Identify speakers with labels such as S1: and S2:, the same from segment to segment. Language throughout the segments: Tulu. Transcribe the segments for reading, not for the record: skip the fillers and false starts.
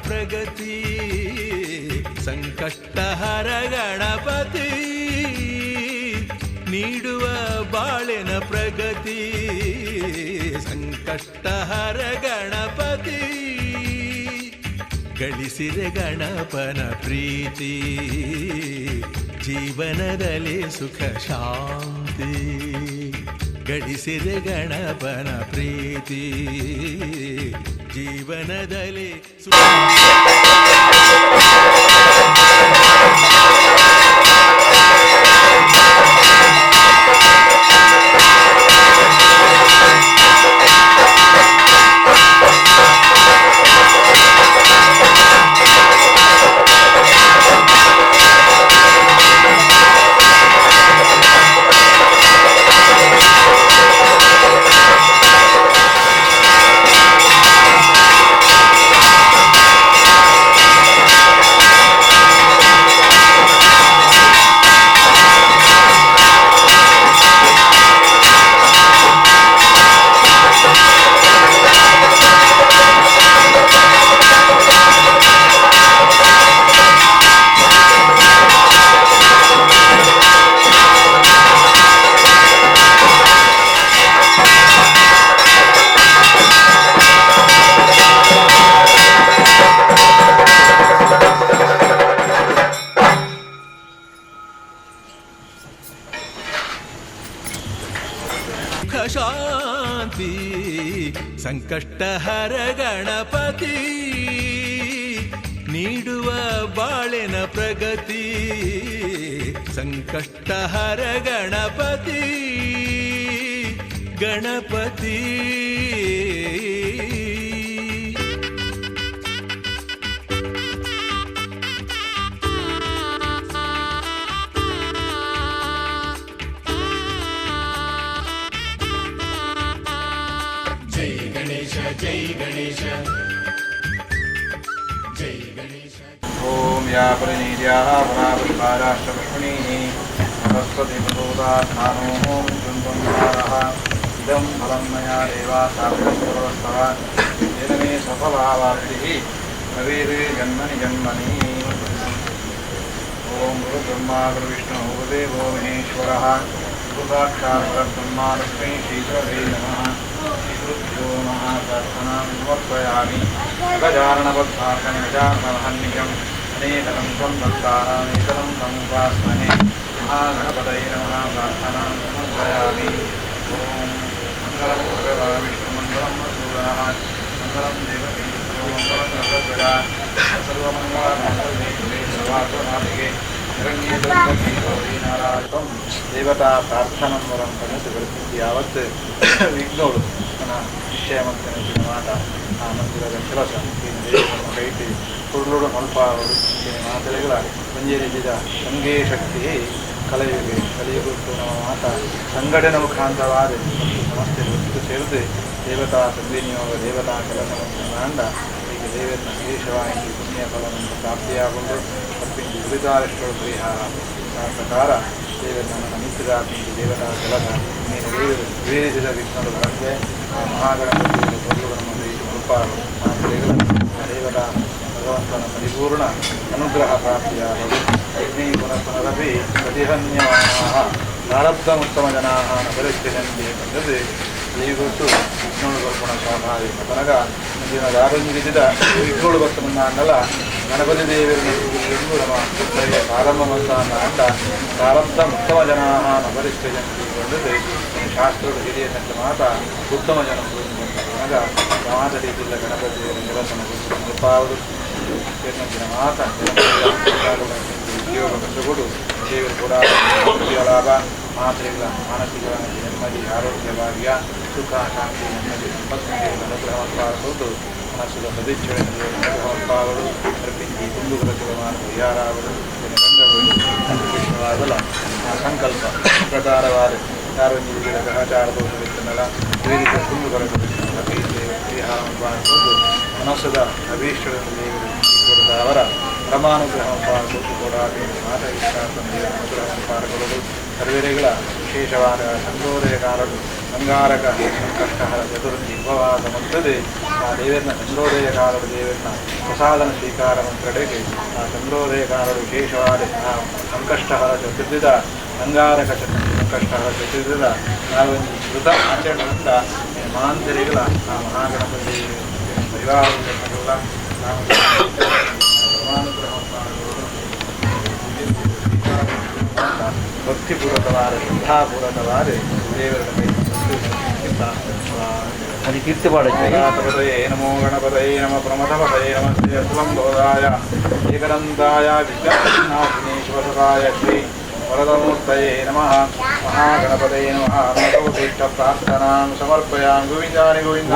S1: ಪ್ರಗತಿ ಸಂಕಷ್ಟಹರ ಗಣಪತಿ ನೀಡುವ ಬಾಳಿನ ಪ್ರಗತಿ ಸಂಕಷ್ಟಹರ ಗಣಪತಿ ಗಳಿಸಿರೆ ಗಣಪನ ಪ್ರೀತಿ ಜೀವನದಲ್ಲಿ ಸುಖ ಶಾಂತಿ ಗಳಿಸಿರೆ ಗಣಪನ ಪ್ರೀತಿ ಜೀವನದಲ್ಲಿ ಸುಖ. ಸುಖ ಶಾಂತಿ ಸಂಕಷ್ಟಹರ ಗಣಪತಿ ನೀಡುವ ಬಾಳಿನ ಪ್ರಗತಿ ಸಂಕಷ್ಟಹರ ಗಣಪತಿ ಗಣಪತಿ.
S2: ಓಂ ಯಾ ಪರಿನೀರ್ಯಾः ಪರಾಪುಷ್ಪಾರಾಶ್ಚ सरस्वती प्रचोदयात् मुञ्चन्तं इदं फलं मया देवा सार्धं पुरस्तव येन मे सफला वार्तिः भवेद् जन्मनि जन्मनि. ॐ गुरुब्रह्मा गुरुविष्णुः गुरुदेवो महेश्वरः गुरुसाक्षात् परब्रह्मा तस्मै श्रीगुरवे नमः. श्रीगुरुभ्यो नमः. प्रार्थनां समर्पयामि. गजाननपद्मार्कं गजाननमहर्निशम् अनेकदं तं भक्तानामेकदं तमुपास्महे महागणपतये नमः. प्रार्थनां समर्पयामि. ॐ मङ्गलं भगवान् विष्णुमङ्गलं मधुसूदनः मङ्गलं देवकी मङ्गलं नवध्वजा सर्वमङ्गलमाङ्गल्ये शिवे सर्वार्थसाधिके शरण्ये त्र्यम्बके गौरी नारायणं. ದೇವತಾ ಪ್ರಾರ್ಥನಂ ವರಂ ಪಣತು ಬರ್ಪಿಂಚಿ ಯಾವತ್ತು ವಿಘ್ನೋಡು ನನ್ನ ನಿಶ್ಚಯ ಮಂತನ ಮಾತ ಆ ಮಂದಿರದ ಕೆಲಸ ದೇವರ ಕೈಟಿ ಕುರುಳುಡು ಮಲ್ಪಾವರು ಮಾತೆಗಳ ಒಂಜೇ ರೀತಿಯ ಸಂಘೇ ಶಕ್ತಿ ಕಲೆಯುಗೆ ಕಲಿಯುಗಕ್ಕೂ ನಮ್ಮ ಮಾತ ಸಂಘಟನೆ ಮುಖಾಂತರವಾದ ಮತ್ತು ಸಮಸ್ಯೆ ಒಟ್ಟು ಸೇರಿದು ದೇವತಾ ಸದ್ವಿನಿಯೋಗ ದೇವತಾ ಕೆಲಸ ಮಂಡ ಈಗ ದೇವನ ವಿಶೇಷವಾಗಿ ಪುಣ್ಯ ಫಲವನ್ನು ಪ್ರಾಪ್ತಿಯಾಗೊಂಡು ತಪ್ಪಿಂಚಿ ದುರಿತಾರಿಷ್ಟಗಳು ಪರಿಹಾರ. ಆ ಪ್ರಕಾರ ದೇವರ ನನ್ನ ನಿತ್ಯದ ದೇವತಾ ಕೆಲಸ ನೀನು ದೇವರು ದ್ವೇಷದ ವಿಘ್ನಗಳು ಬರಂತೆ ಆ ಮಹಾಗಣಪತಿಯ ಕೊಲ್ಲುಗಳನ್ನು ಮಲ್ಪಾರು ಮಾತ್ರೆಗಳು ದೇವತಾ ಭಗವಂತನ ಪರಿಪೂರ್ಣ ಅನುಗ್ರಹ ಪ್ರಾಪ್ತಿಯಾಗಲು. ಅಗ್ನಿ ಪುನಃ ಪುನರಪಿ ಪ್ರತಿಹನ್ಯಮಾನಾಃ ಪ್ರಾರಬ್ಧಮುತ್ತಮ ಜನಾಃ ನ ಪರಿಸ್ಥಿತಿ ಬಂದದ್ದು ದಯವಿಟ್ಟು ವಿಘ್ನಗಳು ಬರ್ಪಣ ಸ್ವಾಭಾವಿಕ. ಪನಗ ಮುಂದಿನ ದಾರೊಂದಿದ ವಿಘ್ನಗಳು ಬರ್ತಮಂದಾಂಡಲ ಗಣಪತಿ ದೇವರನ್ನು ಎಂದು ನಮ್ಮ ಪ್ರಾರಂಭ ಮಂತಾಂಡ ಪ್ರಾರಬ್ಧ ಉತ್ತಮ ಜನಾಃ ನ ಪರಿಸ್ಥಿತಿ ಬಂದದ್ದು ಶಾಸ್ತ್ರದ ಹಿರಿಯ ಮಾತ ಉತ್ತಮ ಜನ ಪನಗ ಮಾತ ರೀತಿಯಿಂದ ಗಣಪತಿ ದೇವರ ಕೆಲಸನ ಮಲ್ಪಾವರು ಮಾತ ಉದ್ಯೋಗ ಕಸುಗುಡು ದೇವರು ಕೂಡ ಲಾಭ ಮಾತ್ರೆಗಳ ಮಾನಸಿಕ ನೆಮ್ಮದಿ ಆರೋಗ್ಯ ಭಾಗ್ಯ ಸುಖ ಶಾಂತಿ ನೆಮ್ಮದಿ ಸಂಪತ್ತು ಅನುಗ್ರಹವಂತಾಗುವುದು. ಮನಸ್ಸಿನ ಸದಿಚ್ಛೆಗಳನ್ನು ಅನುಗ್ರಹವಂತಾಗಲು ಅರ್ಪಿಂಚಿ ಕುಂದುಗಳ ಕೆಲವಾದ ಪರಿಹಾರಗಳು ವಿಷಯವಾಗಲ ಆ ಸಂಕಲ್ಪ ಪ್ರಕಾರವಾದ ಯಾರೊಂದಿಗೆ ಗ್ರಹಚಾರ ದೋಷವಿತ್ತನ್ನಲ್ಲ ವಿವಿಧ ಕುಂದುಗಳ ಪರಿಹಾರವನ್ನು ಮನಸ್ಸದ ಅಭೀಷ್ಟಗಳನ್ನು ದೇವರು ಅವರ ಪರಮಾನುಗ್ರಹವನ್ನು ಕೂಡ ಮಾತ ಇಷ್ಟಾರ್ಥ ದೇವರ ಅನುಗ್ರಹವನ್ನು ಪಾರಗೊಳ್ಳಲು ಸರ್ವೇರೆಗಳ ವಿಶೇಷವಾದ ಸಂಗೋದಯ ಕಾಲಡು ಅಂಗಾರಕ ಸಂಕಷ್ಟಹರ ಚತುರ್ಥಿ ಉಪವಾಸ ಮಂತದೆ. ಆ ದೇವರನ್ನ ಚಂದ್ರೋದಯ ಕಾಲದ ದೇವರನ್ನ ಪ್ರಸಾದನ ಸ್ವೀಕಾರ ಮಂತ್ರಡೆಗೆ ಆ ಚಂದ್ರೋದಯ ಕಾಲದ ವಿಶೇಷವಾದ ಆ ಸಂಕಷ್ಟಹರ ಚತುರ್ವಿಧ ಅಂಗಾರಕ ಸಂಕಷ್ಟಹರ ಚತುರ್ವಿಧ ನಾವೊಂದು ವೃತ ಆಚರಣೆಯಿಂದ ಮಾಂತರಿಗಳ ಆ ಮಹಾಗಣಪತಿ ಪರಿವಾರ ನಾವು ಭಕ್ತಿಪೂರ್ವಕವಾದ ಶ್ರದ್ಧಾಪೂರ್ವಕವಾದ ದೇವರ
S3: ಅದು ಕೀರ್ತಿ
S2: ಗಣಪತಯೇ ನಮೋ ಗಣಪತಯೇ ನಮ ಪ್ರಮಥಪತಯೇ ನಮಸ್ತೆ ಸುಲಂಬೋದಾಯ ಏಕದಂತಾಯ ವಿಘ್ನನಾಶಿನೇ ಶಿವಸುಖಾಯ ಶ್ರೀ ವರದಮೂರ್ತಯೇ ನಮಃ ಮಹಾಗಣಪತಯೇ ನಮಃ ನಮೋಭೀಷ್ಟ ಪ್ರಾರ್ಥನಾಂ ಸಮರ್ಪಯಾಂ ಗೋವಿಂದಾನಿ ಗೋವಿಂದ.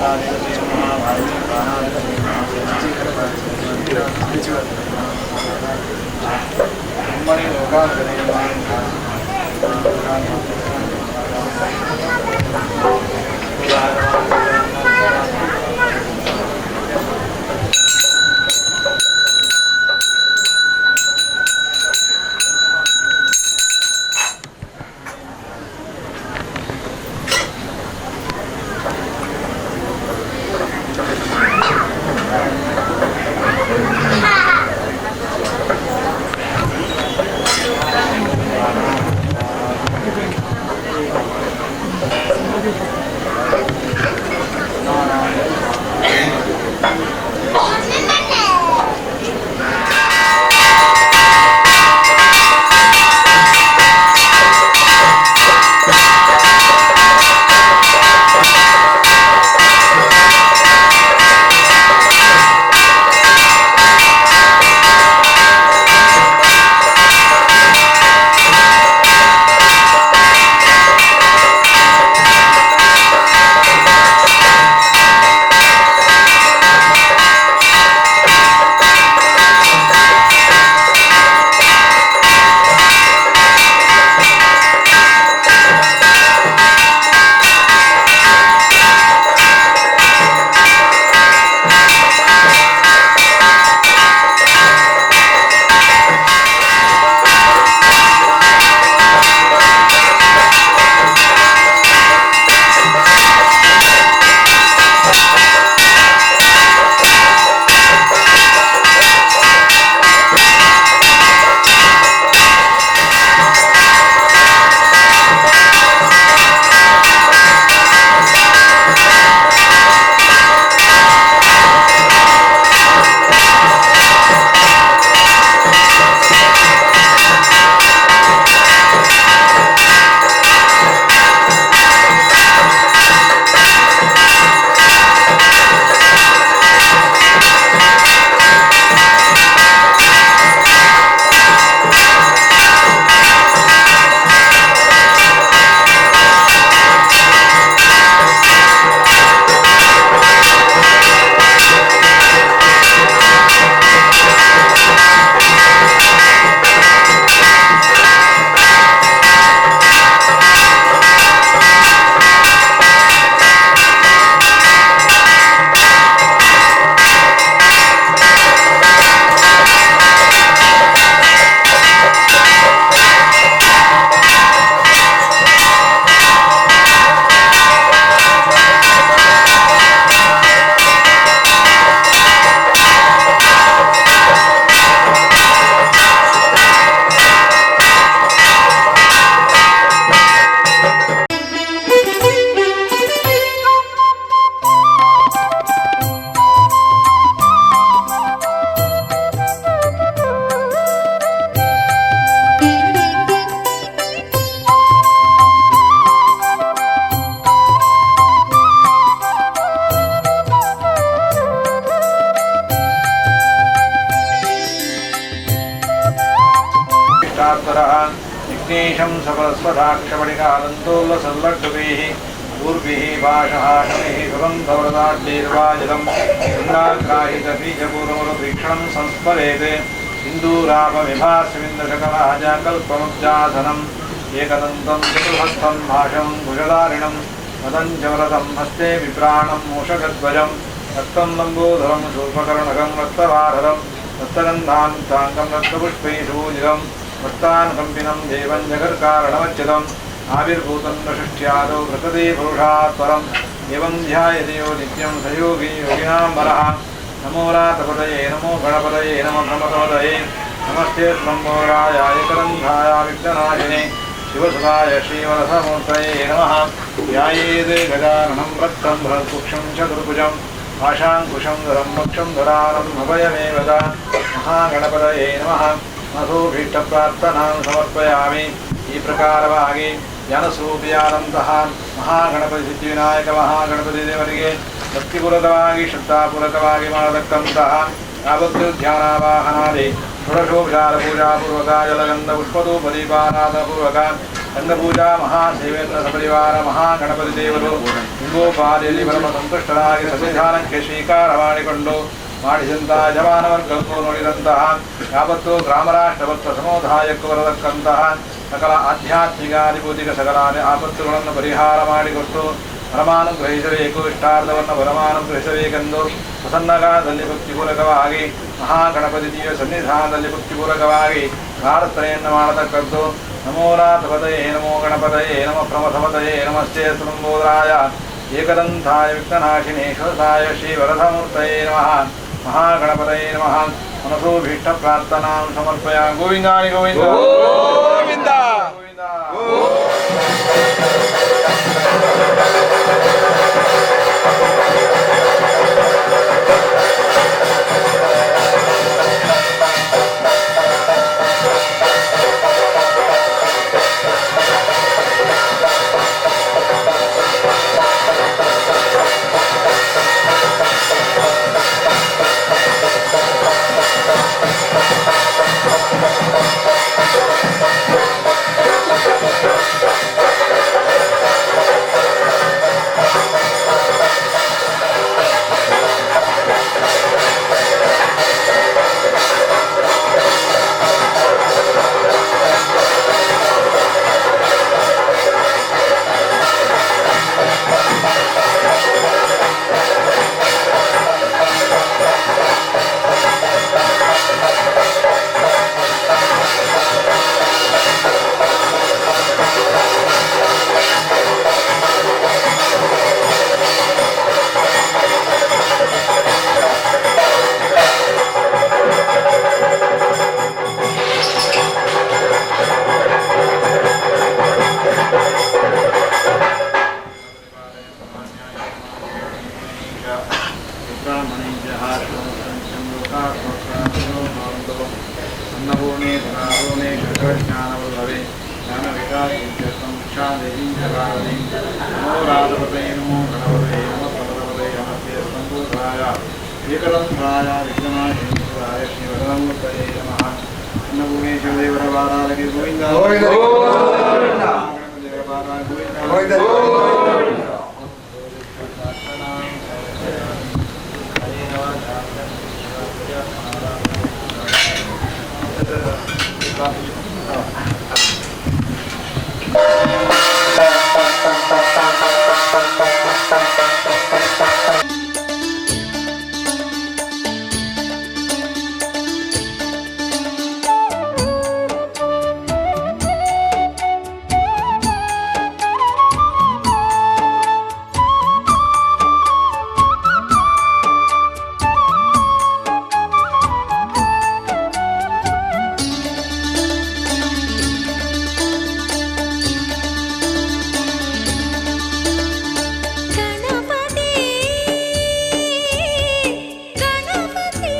S2: ಮಂಗಲಾದೇವತೆ ನಮಃ ವಾಯುವೇ ಪ್ರಾಣಾಧಿಪತಯೇ ನಮಃ ಬ್ರಹ್ಮಣೇ ಲೋಕಾಧಿಪತಯೇ ನಮಃ विघ्नेशं सकलस्वधाक्षमणिकादन्तोल्लसल्लड्डुभिः ऊर्भिः भाषहाशमिः सुगन्धवरदाड्डैर्वाजलं गङ्गाग्राहितबीजपूर्वमुरुभीक्षणं संस्मरेत् सिन्दूरापविभास्यविन्दशकराजकल्पमुब्जासनम् एकदन्तं चतुर्हस्तं भाषं भुजधारिणं मदञ्चवरदं हस्ते विप्राणं मूषकध्वजं रक्तं लम्बोदरं शूर्पकर्णकं रक्तवारदं रक्तगन्धां चाङ्गं रक्तपुष्पैः सुपूजितं रक्तानुकम्पिनं देवं जगत्कारणमच्युतम् आविर्भूतं वसिष्ठ्यादौ प्रकृते पुरुषात् परम् एवं ध्यायति यो नित्यं स योगी योगिनां वरः। नमो रातपतये नमो गणपतये नमः प्रमथपतये नमस्ते लम्बोदराय एकदन्ताय विघ्ननाशिने शिवसुताय श्रीवरसमूर्तये नमः। ध्यायेद् गजाननं रक्तं भरत्कुक्षं चतुर्भुजं पाशाङ्कुशं धरं वक्षं धरानं अभयमेव महागणपतये नमः। ಮಧುಭೀಷ್ಟಪ್ರಾರ್ಥನಾಂ ಸಮರ್ಪಯಾಮಿ. ಈ ಪ್ರಕಾರವಾಗಿ ಧ್ಯಾನಸ್ವರೂಪಿಯಾದಂತಹ ಮಹಾಗಣಪತಿ ಸಿದ್ಧಿವಿನಾಯಕ ಮಹಾಗಣಪತಿ ದೇವರಿಗೆ ಭಕ್ತಿಪೂರ್ವಕವಾಗಿ ಶ್ರದ್ಧಾಪೂರ್ವಕವಾಗಿ ಮಾಡತಕ್ಕಂತಹ ಯಾವತ್ತೂ ಧ್ಯಾನಾವಾಹನಾದಿ ಷೋಡಶೋಪಚಾರ ಪೂಜಾಪೂರ್ವಕ ಜಲಗಂಧ ಪುಷ್ಪಧೂಪ ದೀಪಾರಾಧನಪೂರ್ವಕ ಗಂಧಪೂಜಾ ಮಹಾಸೇವೇಂದ್ರ ಸಪರಿವಾರ ಮಹಾಗಣಪತಿ ದೇವರು ಲಿಂಗೋಪಾಧಿಯಲ್ಲಿ ಪರಮ ಸಂತುಷ್ಟರಾಗಿ ಸನ್ನಿಧಾನಕ್ಕೆ ಸ್ವೀಕಾರ ಮಾಡಿಕೊಂಡು ಮಾಡಿದಂತಹ ಯಜಮಾನವರ್ಗಕ್ಕೂ ನೋಡಿದಂತಹ ಯಾವತ್ತೂ ಗ್ರಾಮರಾಷ್ಟ್ರವತ್ವ ಸಮುದಾಯಕ್ಕೂ ಬರತಕ್ಕಂತಹ ಸಕಲ ಆಧ್ಯಾತ್ಮಿಕ ಆದಿಭೂತಿಕ ಸಕಲ ಆಪತ್ತುಗಳನ್ನು ಪರಿಹಾರ ಮಾಡಿಕೊಟ್ಟು ಪರಮಾನುಗ್ರಹಿಸಬೇಕು, ಇಷ್ಟಾರ್ಥವನ್ನು ಪರಮಾನುಗ್ರಹಿಸಬೇಕೆಂದು ಪ್ರಸನ್ನಗಾಲದಲ್ಲಿ ಭಕ್ತಿಪೂರ್ವಕವಾಗಿ ಮಹಾಗಣಪತಿ ದೇವ ಸನ್ನಿಧಾನದಲ್ಲಿ ಭಕ್ತಿಪೂರ್ವಕವಾಗಿ ಪ್ರಾರ್ಥನೆಯನ್ನು ಮಾಡತಕ್ಕದ್ದು. ನಮೋ ನಾಥಪತಯೇ ನಮೋ ಗಣಪತಯೇ ನಮಃ ಪ್ರಮಥಪತಯೇ ನಮಸ್ತೆ ಸುಲಂಬೋದರಾಯ ಏಕದಂತಾಯ ವಿಘ್ನನಾಶಿನೇ ಶ್ವಸಾಯ ಶ್ರೀ ವರದಮೂರ್ತಯೇ ನಮಃ. ಮಹಾಗಣಪತಯೇ ನಮಃ. ಮನಸೋಭೀಷ್ಟ ಪ್ರಾರ್ಥನಾಂ ಸಮರ್ಪಯ. ಗೋವಿಂದಾನಿ ಗೋವಿಂದ
S1: ಗೋವಿಂದ
S2: ಗೋವಿಂದ. ಅನ್ನಪೂರ್ಣೇ ಧನಾಪೂರ್ಣೇ ಷಟ್ಜ್ಞಾನವಲ್ಲಭೆ ಜ್ಞಾನವಿಕಾರೀಕ್ಷಾದೇವೀಂ ಜಗಾರದೀಂ. ನಮೋ ರಾಧಪತಯೇ ನಮೋ ಗಣಪತಯೇ ನಮಃ ಪ್ರಮದಪತಯೇ ನಮಸ್ತೆ ಸಂಪೂರ್ಣಾಯ ಏಕದಂತಾಯ ವಿಘ್ನನಾಶಿನಾಯ ಶ್ರೀ ವರದಮೂರ್ತಯೇ ನಮಃ. ಅನ್ನಪೂರ್ಣೇಶ್ವರ ದೇವರ ಬಾರಾಲಗೆ ಗೋವಿಂದ
S1: ಗೋವಿಂದ.
S2: ದೇವರ ಬಾರ ಗೋವಿಂದ.
S1: ಗೋವಿಂದ.
S3: ಗಣಪತಿ ಗಣಪತಿ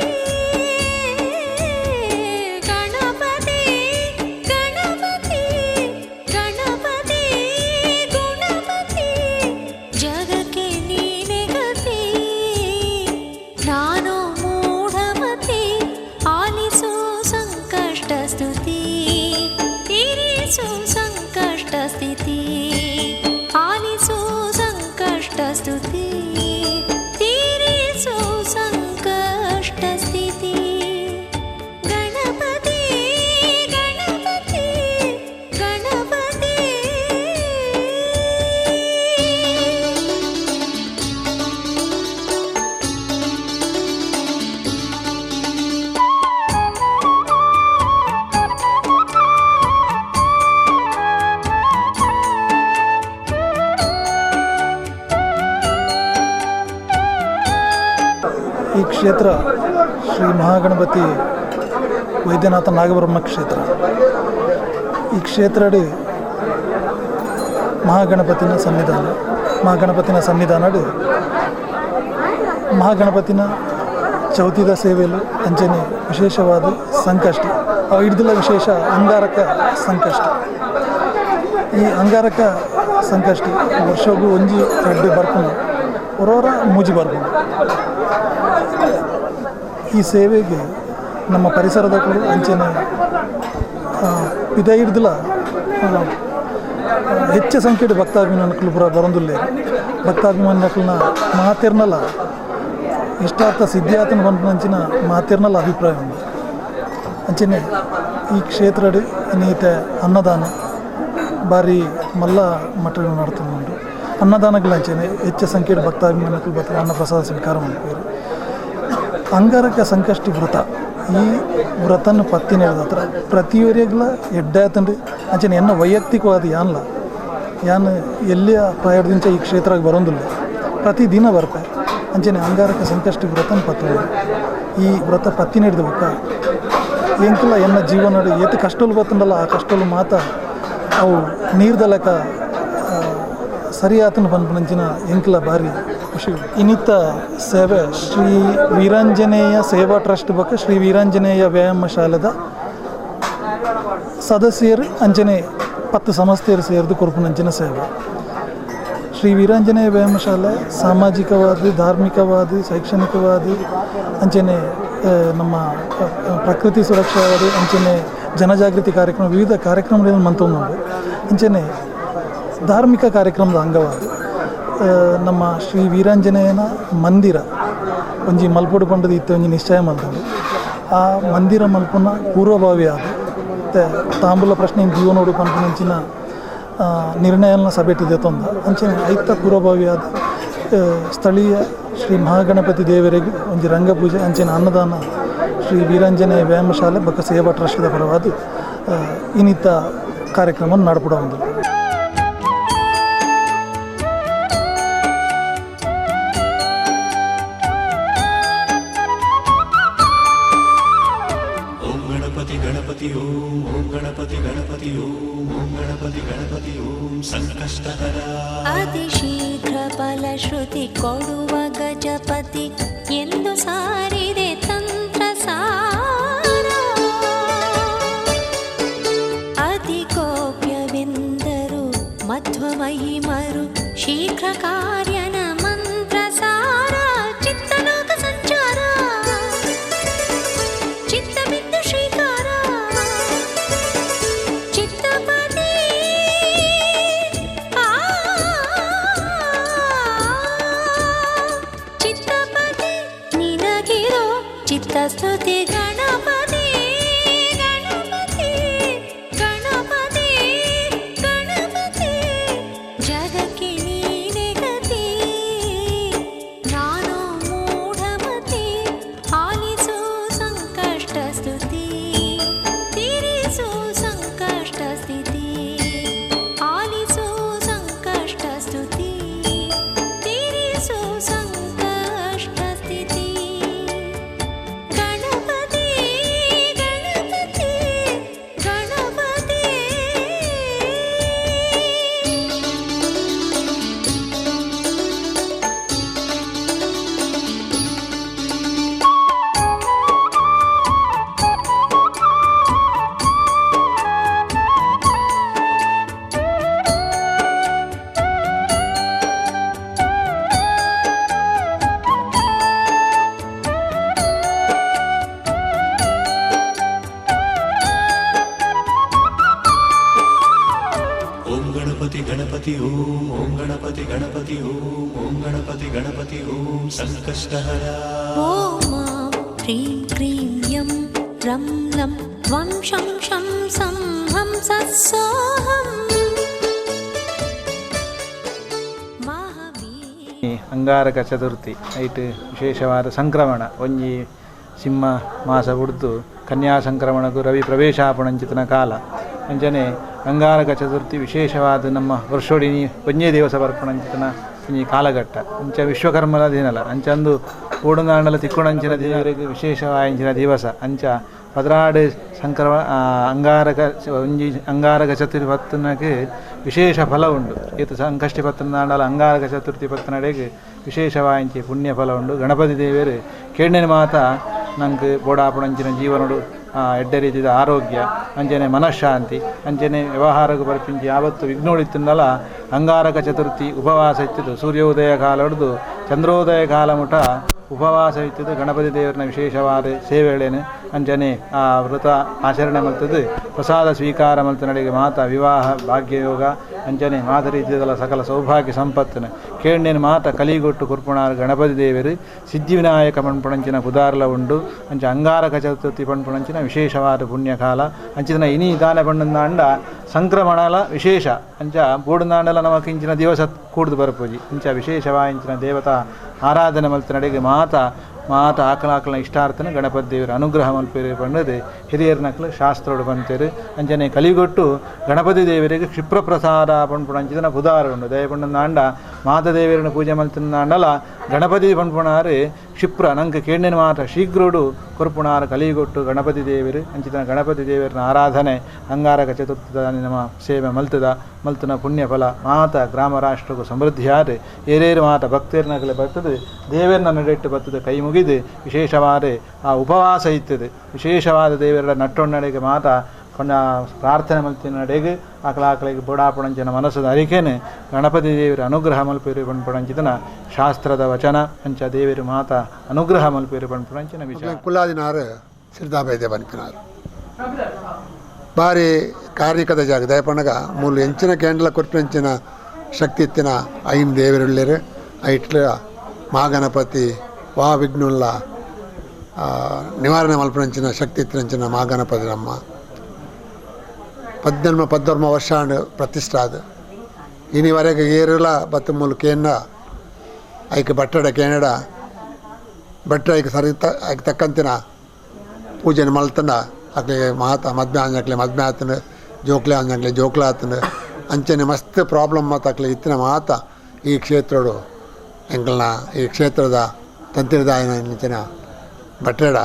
S3: ಗಣಪತಿ ಗಣಪತಿ ಗಣಪತಿ ಗುಣಪತಿ ಜಗಕ್ಕೆ ನೀನೆ ಗತಿ, ನಾನು ಮೂಢಮತಿ. ಆಲಿಸು ಸಂಕಷ್ಟ ಸ್ತುತಿ, ತೀರಿಸು ಸಂಕಷ್ಟ ಸ್ಥಿತಿ. ಆಲಿಸು ಸಂಕಷ್ಟ ಸ್ತುತಿ, ತೀರಿಸು ಸಂಕಷ್ಟ ಸ್ಥಿತಿ. ಗಣಪತಿ ಗಣಪತಿ ಗಣಪತಿ.
S4: ಈ ಕ್ಷೇತ್ರ ಶ್ರೀ ಮಹಾಗಣಪತಿ ವೈದ್ಯನಾಥ ನಾಗಬ್ರಹ್ಮ ಕ್ಷೇತ್ರ. ಈ ಕ್ಷೇತ್ರಡಿ ಮಹಾಗಣಪತಿನ ಸನ್ನಿಧಾನ, ಮಹಾಗಣಪತಿನ ಸನ್ನಿಧಾನಡು ಮಹಾಗಣಪತಿನ ಚೌತಿದ ಸೇವೆಲು ಅಂಚನೆ ವಿಶೇಷವಾದ ಸಂಕಷ್ಟ ಅವು ಹಿಡ್ದಿಲ್ಲ. ವಿಶೇಷ ಅಂಗಾರಕ ಸಂಕಷ್ಟ. ಈ ಅಂಗಾರಕ ಸಂಕಷ್ಟ ವರ್ಷಗೂ ಒಂಜಿ ರಡ್ಡು ಬರ್ಕೊಂಡು ಹೊರೋರ ಮೂಜಿ ಬರ್ಕೊಂಡು. ಈ ಸೇವೆಗೆ ನಮ್ಮ ಪರಿಸರದಕ್ಕಲು ಅಂಚನೆ ಪಿದ ಹಿಡ್ದಿಲ್ಲ. ಹೆಚ್ಚು ಸಂಖ್ಯೆಡ್ ಭಕ್ತಾಭಿಮಾನಿಗಳು ಪೂರ ಬರೊಂದುಲ್ಲೆರ್ ಭಕ್ತಾಭಿಮಾನಿನಕಲ್ನ ಮಾತೆರ್ನಲ ಇಷ್ಟಾರ್ಥ ಸಿದ್ಧಿಯಾತನ ಪನ್ಪುನಂಚಿನ ಮಾತೆರ್ನಲ ಅಭಿಪ್ರಾಯ ಉಂಡು. ಅಂಚನೆ ಈ ಕ್ಷೇತ್ರಡ್ ಇನ್ನಿತ ಅನ್ನದಾನ ಬಾರಿ ಮಲ್ಲ ಮಟ್ಟಡ್ ನಡತೊಂದುಂಡು. ಅನ್ನದಾನಗಳ ಅಂಚನೆ ಹೆಚ್ಚು ಸಂಖ್ಯೆಡ್ ಭಕ್ತಾಭಿಮಾನಿಗಳು ಬತ್ತ್ ಅನ್ನ ಪ್ರಸಾದ ಸ್ವೀಕಾರ ಮಲ್ಪುವೆರ್. ಅಂಗಾರಕ ಸಂಕಷ್ಟಿ ವ್ರತ ಈ ವ್ರತನ ಪತ್ತಿನ ಪ್ರತಿಯೊರಿಗ್ಲ ಎಡ್ಡೆ ಆತಂಡು. ಅಂಚನೆ ಎನ್ನ ವೈಯಕ್ತಿಕವಾದ ಯಾನ್ಲ ಯಾನ್ ಎಲ್ಲಿಯ ಪ್ರಾಯದಿಂಚ ಈ ಕ್ಷೇತ್ರಕ್ಕೆ ಬರೋಂದಿಲ್ಲ, ಪ್ರತಿದಿನ ಬರ್ಪೆ. ಅಂಚನೆ ಅಂಗಾರಕ ಸಂಕಷ್ಟಿ ವ್ರತನ ಪತ್ತುವುದು. ಈ ವ್ರತ ಪತ್ತಿನ ಹಿಡಿದು ಬೊಕ್ಕ ಎಂಕಲ ಎನ್ನ ಜೀವನ ಏತ್ ಕಷ್ಟಲು ಬತ್ತಂಡಲ್ಲ ಆ ಕಷ್ಟಲು ಮಾತ ಅವು ನೀರ್ದ ಲೆಕ್ಕ ಸರಿಯಾತನ ಪನ್ಪುನಂಚಿನ ಎಂಕಲ ಬಾರಿ ಖುಷಿ. ಇನ್ನಿತ ಸೇವೆ ಶ್ರೀ ವೀರಾಂಜನೇಯ ಸೇವಾ ಟ್ರಸ್ಟ್ ಬೊಕ್ಕ ಶ್ರೀ ವೀರಾಂಜನೇಯ ವ್ಯಾಯಾಮ ಶಾಲೆದ ಸದಸ್ಯರು ಅಂಚನೆ 10 ಸಂಸ್ಥೆಯರು ಸೇರಿದು ಕೊರ್ಪುನಂಚಿನ ಸೇವೆ. ಶ್ರೀ ವೀರಾಂಜನೇಯ ವ್ಯಾಯಾಮ ಶಾಲೆ ಸಾಮಾಜಿಕವಾದ, ಧಾರ್ಮಿಕವಾದ, ಶೈಕ್ಷಣಿಕವಾದ ಅಂಚನೆ ನಮ್ಮ ಪ್ರಕೃತಿ ಸುರಕ್ಷಾವಾದ ಅಂಚನೆ ಜನಜಾಗೃತಿ ಕಾರ್ಯಕ್ರಮ ವಿವಿಧ ಕಾರ್ಯಕ್ರಮಗಳನ್ನು ಮಂತೊಂದುಂಡು. ಅಂಚನೆ ಧಾರ್ಮಿಕ ಕಾರ್ಯಕ್ರಮದ ಅಂಗವಾದ ನಮ್ಮ ಶ್ರೀ ವೀರಾಂಜನೇಯನ ಮಂದಿರ ಒಂಜಿ ಮಲ್ಪೊಡು ಪಂಡದ ಇತ್ತೆ ಒಂಜಿ ನಿಶ್ಚಯ ಮಲ್ತುಂಡು. ಆ ಮಂದಿರ ಮಲ್ಪುನ ಪೂರ್ವಭಾವಿ ಆದ ತಾಂಬೂಲ ಪ್ರಶ್ನೆ ಜೀವನೋಡು ಪನ್ಪುನಂಚಿನ ನಿರ್ಣಯನ ಸಭೆಟ್ ದೆತೊಂದ. ಅಂಚನೆ ಐತ ಪೂರ್ವಭಾವಿ ಆದ ಸ್ಥಳೀಯ ಶ್ರೀ ಮಹಾಗಣಪತಿ ದೇವರಿಗೆ ಒಂಜಿ ರಂಗಪೂಜೆ ಅಂಚನೆ ಅನ್ನದಾನ ಶ್ರೀ ವೀರಾಂಜನೇಯ ವ್ಯಾಯಾಮ ಶಾಲೆ ಬೊಕ್ಕ ಸೇವಾ ಟ್ರಸ್ಟ್ದ ಪರವಾದ ಇನ್ನಿತ ಕಾರ್ಯಕ್ರಮ ನಡಪುಡ ಉಂಡು.
S3: ಅತಿ ಶೀಘ್ರ ಫಲಶ್ರುತಿ ಕೊಡುವ ಗಜಪತಿ ಎಂದು ಸಾರಿದೆ ತಂತ್ರ ಸಾರ. ಅತಿ ಕೋಪ್ಯವೆಂದರು ಮಧ್ವಮಹಿಮರು ಶೀಘ್ರ ಕಾರ್ಯನ ಮಂತ್ರ ಸಾರ. ಚಿತ್ತಲೋಕ ಸಂಚಾರ ಚಿತ್ತಬಿಂದು ಶ್ರೀಕಾರ ಚಿತ್ತಪತಿ ಚಿತ್ತಪತಿ ನಿನಗಿರೋ ಚಿತ್ತಸ್ತುತಿ ಗಣಪತಿ ಗಣಪತಿ ಗಣಪತಿ ಗಣಪತಿ ಜಗಕ್ಕೆ ನೀನೆ ಗತಿ. ನಾನು ಮೂಢಮತಿ ಆಲಿಸು ಸಂಕಷ್ಟ ಸ್ತುತಿ ತೀರಿಸು ಸಂಕಷ್ಟ ಸ್ಥಿತಿ ಆಲಿಸು ಸಂಕಷ್ಟ ಸ್ತುತಿ ತೀರಿಸು ಸಂಕಷ್ಟ ಸ್ಥಿತಿ. ಗಣಪತಿ ಗಣಪತಿ ಗಣಪತಿ.
S1: ಓಂ ಗಣಪತಿ ಗಣಪತಿ ಓಂ ಓಂ ಗಣಪತಿ ಗಣಪತಿ ಓಂ ಓಂ ಗಣಪತಿ ಗಣಪತಿ ಓಂ ಸಂಕಷ್ಟಹರ.
S3: ಓಂ ಮಾಂ ಹ್ರೀಂ ಕ್ರೀಂ ಯಂ ರಂ ಲಂ ತ್ವಂ ಶಂ ಶಂ ಸಂ ಹಂ ಸೋಹಂ ಮಹಾವೀರ.
S2: ಅಂಗಾರಕ ಚತುರ್ಥಿ ಐಟ್ ವಿಶೇಷವಾದ ಸಂಕ್ರಮಣ ಒಂಜಿ ಸಿಂಹ ಮಾಸ ಬುಡ್ದು ಕನ್ಯಾ ಸಂಕ್ರಮಣಕ್ಕೂ ರವಿ ಪ್ರವೇಶಾಪಣಂಚಿತನ ಕಾಲ. ಅಂಚನೆ ಅಂಗಾರಕ ಚತುರ್ಥಿ ವಿಶೇಷವಾದ ನಮ್ಮ ವರ್ಷೋಡಿನಿ ಒಂಜೇ ದಿವಸ ಬರ್ಪಣಂಚಿತನ ಒಂಜಿ ಕಾಲಘಟ್ಟ. ಅಂಚ ವಿಶ್ವಕರ್ಮದ ದಿನಲ ಅಂಚಂದು ಓಡುನಾಂಡಲ ತಿಕ್ಕೊಣಂಚಿನ ದೇವರಿಗೆ ವಿಶೇಷವಾಯಿಂಚಿನ ದಿವಸ. ಅಂಚ 12 ಸಂಕ್ರಮ ಅಂಗಾರಕ ಒಂಜಿ ಅಂಗಾರಕ ಚತುರ್ಥಿ ಪತ್ತನಕ್ಕೆ ವಿಶೇಷ ಫಲ ಉಂಡು. ಏತು ಸಂಕಷ್ಟಿ ಪತ್ತನಾಂಡಲ ಅಂಗಾರಕ ಚತುರ್ಥಿ ಪತ್ತನಡೆಗೆ ವಿಶೇಷವಾಯಿಂಚಿ ಪುಣ್ಯ ಫಲ ಉಂಡು. ಗಣಪತಿ ದೇವರು ಕೇಂಡಿನ ಮಾತ ನಂಗೆ ಬೋಡಾಪುಣಂಚಿನ ಜೀವನಡು ಎಡ್ಡೆ ರೀತಿಯ ಆರೋಗ್ಯ ಅಂಚನೆ ಮನಃಶಾಂತಿ ಅಂಚನೆ ವ್ಯವಹಾರಕ್ಕೆ ಬರ್ಪಿಂಚಿ ಯಾವತ್ತು ವಿಘ್ನೋಳಿತ್ತಂದಲ ಅಂಗಾರಕ ಚತುರ್ಥಿ ಉಪವಾಸ ಇತ್ತಿದ್ದು ಸೂರ್ಯೋದಯ ಕಾಲ ಹಿಡಿದು ಚಂದ್ರೋದಯ ಕಾಲ ಮುಟ ಉಪವಾಸ ಇತ್ತಿದ್ದು ಗಣಪತಿ ದೇವರನ ವಿಶೇಷವಾದ ಸೇವೆಗಳೇನು ಅಂಚನೆ ಆ ವ್ರತ ಆಚರಣೆ ಮಲ್ತದ್ದು ಪ್ರಸಾದ ಸ್ವೀಕಾರ ಮಲ್ತ ನಡೆಗೆ ಮಾತಾ ವಿವಾಹ ಭಾಗ್ಯಯೋಗ ಅಂಚನೆ ಮಾತ ರೀತಿಯದಲ ಸಕಲ ಸೌಭಾಗ್ಯ ಸಂಪತ್ತನ ಕೇಂಡೇನು ಮಾತ ಕಲಿಗೊಟ್ಟು ಕುರ್ಪುಣಾರ್ ಗಣಪತಿ ದೇವರು ಸಿದ್ಧಿವಿನಾಯಕ ಪಣ್ಪುಣಂಚಿನ ಪುದಾರ್ಲ ಉಂಡು ಅಂಚ ಅಂಗಾರಕ ಚತುರ್ಥಿ ಪಣ್ಪುಣಂಚಿನ ವಿಶೇಷವಾದ ಪುಣ್ಯಕಾಲ ಅಂಚಿನ ಇನಿ ದಾನ ಪಣ್ಣಂದಾಂಡ ಸಂಕ್ರಮಣಲ ವಿಶೇಷ ಅಂಚ ಬೋಡುನಾಂಡಲ ನಮಕ್ ಇಂಚಿನ ದಿವಸ ಕೂಡ್ದು ಬರಪೂಜಿ ಅಂಚ ವಿಶೇಷವಾಯಿಂಚಿನ ದೇವತಾ ಆರಾಧನೆ ಮಲ್ತನಡೆಗೆ ಮಾತ ಮಾತ ಆಕಲಾಕಲ ಇಷ್ಟಾರ್ಥನ ಗಣಪತಿ ದೇವರ ಅನುಗ್ರಹ ಮಲ್ಪೇರು ಪಣ್ಣದು ಹಿರಿಯರ್ನಕ್ಲು ಶಾಸ್ತ್ರೋಡು ಬಂತೇರು ಅಂಚನೆ ಕಲಿಗೊಟ್ಟು ಗಣಪತಿ ದೇವರಿಗೆ ಕ್ಷಿಪ್ರಪ್ರಸಾದ ಪಣ್ಪುಣ ಅಂಚಿದನ ಪುದಾರ ಉಂಡು ದಯಪಣ್ಣಂದಾಂಡ ಮಾತ ದೇವರನ್ನು ಪೂಜೆ ಮಲ್ತನಾಂಡಲ ಗಣಪತಿ ಪಣ್ಪುಣಾರು ಕ್ಷಿಪ್ರ ನಂಗೆ ಕೇಂಡಿನ ಮಾತ ಶೀಘ್ರೋಡು ಕೊರ್ಪುಣಾರು ಕಲಿಗೊಟ್ಟು ಗಣಪತಿ ದೇವರು ಅಂಚಿತನ ಗಣಪತಿ ದೇವರನ ಆರಾಧನೆ ಅಂಗಾರಕ ಚತುರ್ಥದ ನಮ್ಮ ಸೇವೆ ಮಲ್ತದ ಮಲ್ತನ ಪುಣ್ಯಫಲ ಮಾತ ಗ್ರಾಮ ರಾಷ್ಟ್ರಕ್ಕೂ ಸಮೃದ್ಧಿಯಾದ ಏರೇರು ಮಾತ ಭಕ್ತರ್ನಗಲೆ ಬರ್ತದೆ ದೇವರನ್ನ ನಡೆಟ್ಟು ಬರ್ತದೆ ಕೈ ಮುಗಿದು ವಿಶೇಷವಾದ ಆ ಉಪವಾಸ ಇತ್ತದೆ ವಿಶೇಷವಾದ ದೇವರ ನಟ್ಟೊಣ್ಣಡೆಗೆ ಮಾತ ಪುಣ್ಯ ಪ್ರಾರ್ಥನೆ ಮಲ್ತಿನ ನಡೆಗೆ ಆಕಳ ಆಕಳಿಗೆ ಬೋಡಾಪಣಂಚಿನ ಮನಸ್ಸದ ಅರಿಕೆನೆ ಗಣಪತಿ ದೇವರ ಅನುಗ್ರಹ ಮಲ್ಪೇರು ಪಣ್ಪಣಂಚಿತನ ಶಾಸ್ತ್ರದ ವಚನ ಅಂಚ ದೇವರು ಮಾತ ಅನುಗ್ರಹ ಮಲ್ಪೇರು ಪಣ್ಪಣಂಚಿನ ವಿಚಾರ
S5: ಕುಲ್ಲಾದಿನಾರು ಸಿರ್ದಾಬೈದೆ ಬನ್ಪಿನಾರು ಬಾರಿ ಕಾರ್ಣಿಕದ ಜಾಗ ದಯಪಣಗ ಮೂಲು ಎಂಚಿನ ಕೇಂದ್ರ ಕೊರ್ಪಿನಂಚಿನ ಶಕ್ತಿ ಇತ್ತಿನ ಐನ್ ದೇವರುಳ್ಳೇರು ಐಟ್ಲ ಮಹಾಗಣಪತಿ ವಾ ವಿಘ್ನುಲ್ಲ ನಿವಾರಣೆ ಮಲ್ಪನಂಚಿನ ಶಕ್ತಿ ಇತ್ತಿನಂಚಿನ ಮಹಾಗಣಪತಿ ನಮ್ಮ ಪದ್ಧರ್ಮ ಪದ್ಧರ್ಮ ವರ್ಷ ಪ್ರತಿಷ್ಠಾದ ಇನಿವರೆಗೆ ಏರುಲ ಬತ್ತು ಮೂಲು ಕೇಂದ್ರ ಐಕೆ ಬಟ್ಟಡ ಕೇನಡ ಬಟ್ಟ ಐಕೆ ಸರಿ ಐಕೆ ತಕ್ಕಂತಿನ ಪೂಜೆನ ಮಲ್ತನ ಅಕ್ಲೆ ಮಾತ ಮದ್ಮೆ ಆಂಜಕ್ಲೆ ಮದ್ಮೆ ಆತನ ಜೋಕ್ಲೆ ಆಂಜಕ್ಲೆ ಜೋಕ್ಲೆ ಆತನ ಅಂಚನೆ ಮಸ್ತ್ ಪ್ರಾಬ್ಲಮ್ ಮಾತು ಅಕ್ಲೆ ಇತ್ತಿನ ಮಾತ ಈ ಕ್ಷೇತ್ರಡು ಎಂಕಲ್ನ ಈ ಕ್ಷೇತ್ರದ ತಂತ್ರಿದಾಯನ ಇಂಚಿನ ಬಟ್ಟಡ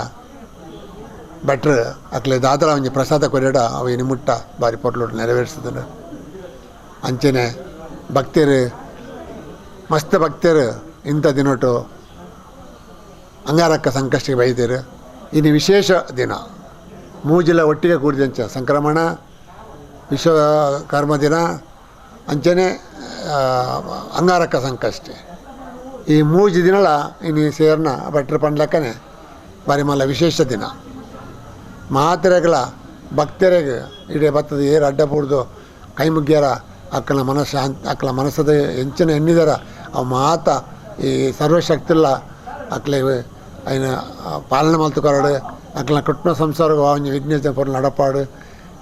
S5: ಭಟ್ರು ಅಕ್ಲೆ ದಾದರ ಒಂಜಿ ಪ್ರಸಾದ ಕೊರಿಯಡ ಅವು ಇನಿ ಮುಟ್ಟ ಬಾರಿ ಪೊರ್ಲುಡು ನೆರವೇರಿಸಿದ್ರು ಅಂಚನೆ ಭಕ್ತರು ಮಸ್ತ್ ಭಕ್ತರು ಇಂಥ ದಿನೊಟ್ಟು ಅಂಗಾರಕ್ಕ ಸಂಕಷ್ಟಿಗೆ ಬೈದೇರು ಇನ್ನು ವಿಶೇಷ ದಿನ ಮೂಜಿಲ ಒಟ್ಟಿಗೆ ಕೂಡಿದಂಚ ಸಂಕ್ರಮಣ ವಿಶ್ವಕರ್ಮ ದಿನ ಅಂಚನೆ ಅಂಗಾರಕ್ಕ ಸಂಕಷ್ಟಿ ಈ ಮೂಜಿ ದಿನಲ ಇನ್ನು ಸೇರ್ನ ಭಟ್ರ ಪಂಡ್ಲಕ್ಕನೆ ಬಾರಿ ಮಲ್ಲ ವಿಶೇಷ ದಿನ ಮಾತೆರೆಗಳ ಭಕ್ತರಿಗೆ ಇಡೀ ಬತ್ತದ ಏರು ಅಡ್ಡ ಪೂರ್ದು ಕೈ ಮುಗ್ಯಾರ ಅಕ್ಕನ ಮನಸ್ಸು ಅಕ್ಕನ ಮನಸ್ಸದ ಎಂಚಿನ ಎನ್ನಿದಾರ ಅವು ಮಾತ ಈ ಸರ್ವಶಕ್ತಿಲ್ಲ ಅಕ್ಲೆ ఆయన ಪಾಲನೆ ಮಲ್ತುಕೊರಡು ಅಕ್ಲ ಕುಟುಂಬ ಸಂಸಾರ ಒಂಜಿ ವಿಘ್ನೇಶ ಪೊರ್ಲು ನಡಪಾಡು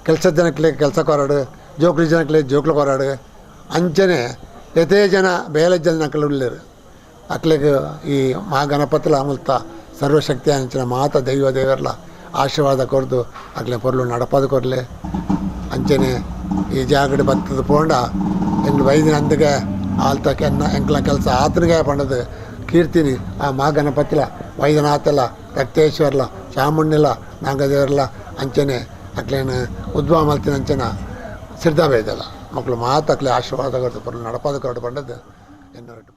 S5: ಕೆಲಸ ಜನಕ್ಲೆ ಕೆಲಸ ಕೊರಡು ಜೋಕ್ಲಿ ಜನಕ್ಲೆ ಜೋಕ್ಲು ಕೊರಡು ಅಂಚನೆ ಯಥೇ ಜನ ಬೇಲೆ ಜನ ಅಕ್ಲು ಉಳ್ಳೇರು ಅಕ್ಲೆಗ್ ಈ ಮಹಾಗಣಪತಿಲ ಅಮಲ್ತ ಸರ್ವಶಕ್ತಿ ಅಂಚಿನ ಮಾತ ದೈವ ದೇವರ್ಲ ಆಶೀರ್ವಾದ ಕೊರ್ದು ಅಕ್ಲೆ ಪೊರ್ಲು ನಡಪಾದು ಕೊರ್ಲೆ ಅಂಚನೆ ಈ ಜಾಗಡೆ ಬತ್ತದ ಪೋಂಡ ಎಂಗ್ಲು ವೈದ್ಯನ ಅಂದಗೆ ಆಲ್ತ ಕೆನ್ನ ಎಂಕ್ಲ ಕೆಲಸ ಆತನಿಗೆ ಪಂಡದು ಕೀರ್ತಿನಿ ಆ ಮಹಾಗಣಪತಿಲ ವೈದ್ಯನಾಥಲ ರಕ್ತೇಶ್ವರ್ಲ ಚಾಮುಂಡಿಲ ನಾಗದೇವರ್ಲ ಅಂಚನೆ ಅಕ್ಲೇನ ಉದ್ಭವ ಮಲ್ತಿನ ಅಂಚನ ಸಿದ್ಧಾಬೇದಲ್ಲ ಮಕ್ಕಳು ಮಾತು ಅಕ್ಲೆ ಆಶೀರ್ವಾದ ಕೊರ್ದು ಪೊರ್ಲು ನಡಪಾದು ಕೊರಡು ಪಂಡದ್ದು ಎನ್ನೊಟ್ಟು.